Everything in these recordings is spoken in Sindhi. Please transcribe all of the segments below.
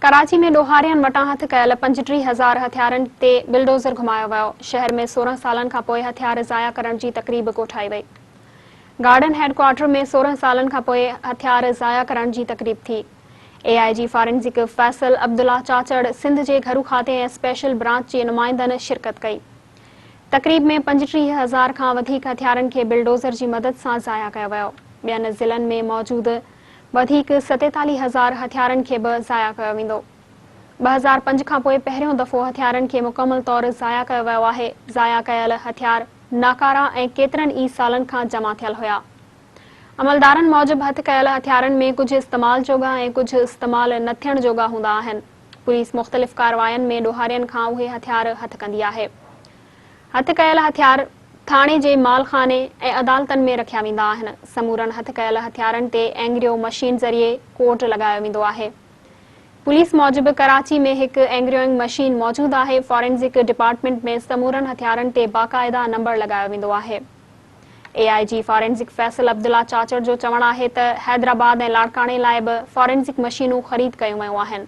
ڪراچي ۾ ڏوهارين وٽان هٿ ڪيل 35 هزار هٿيارن تي بلڊوزر گهمايو ويو، شهر ۾ 16 سالن کانپوء هٿيار ضايع ڪرڻ جي تقريب ڪوٺائي وئي. گارڊن هيڊ ڪوارٽر ۾ 16 سالن کانپوء هٿيار ضايع ڪرڻ جي تقريب ٿي. A I G forensic Faisal Abdullah Chachar, Sindh جي گهرو کاتي ۽ اسپيشل برانچ جي نمائندن شرڪت ڪئي. تقريب ۾ 35 هزار کان وڌيڪ هٿيارن کي بلڊوزر جي مدد سان ضايع ڪيو ويو. ٻين ضلعن ۾ موجود وڌيڪ 47 هزار هٿيارن کي به ضايع ڪيو ويندو. 2005 کانپوء پهريون دفعو هٿيارن کي مڪمل طور ضايع ڪيو ويو آهي، ضايع ڪيل هٿيار ناڪارا ۽ ڪيترن ئي سالن کان جمع ٿيل هيا. عملدارن موجب هٿ ڪيل هٿيارن ۾ ڪجهه استعمال جوڳا ۽ ڪجهه استعمال نه ٿيڻ جوڳا هوندا آهن. پوليس مختلف ڪاررواين ۾ ڏوهارين کان اهي هٿيار هٿ ڪندي آهي. هٿ ڪيل هٿيار ٿاڻي جي مال خاني ۽ عدالتن ۾ رکيا ويندا آهن. سمورن هٿ ڪيل هٿيارن تي اينگريو مشين ذريعي ڪوڊ لڳايو ويندو آهي. پوليس موجب ڪراچي ۾ هڪ اينگريونگ مشين موجود آهي، فارينزڪ ڊپارٽمينٽ ۾ سمورن هٿيارن تي باقاعده نمبر لڳايو ويندو آهي. A I G forensic Faisal Abdullah Chachar جو چوڻ آهي ته حيدرآباد ۽ لاڙڪاڻي لاء به فارينزڪ مشينون خريد ڪيون ويون آهن.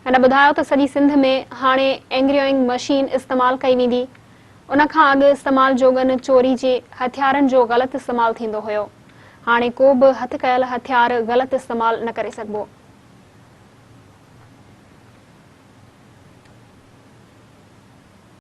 هن ٻڌايو ته سڄي سنڌ ۾ هاڻي اينگريونگ مشين استعمال ڪئي ويندي، ان کان اڳ استعمال جوڳن چوري جي هٿيارن جو غلط استعمال ٿيندو هيو، هاڻي ڪو به هٿ ڪيل هٿيار غلط استعمال نه ڪري سگهبو.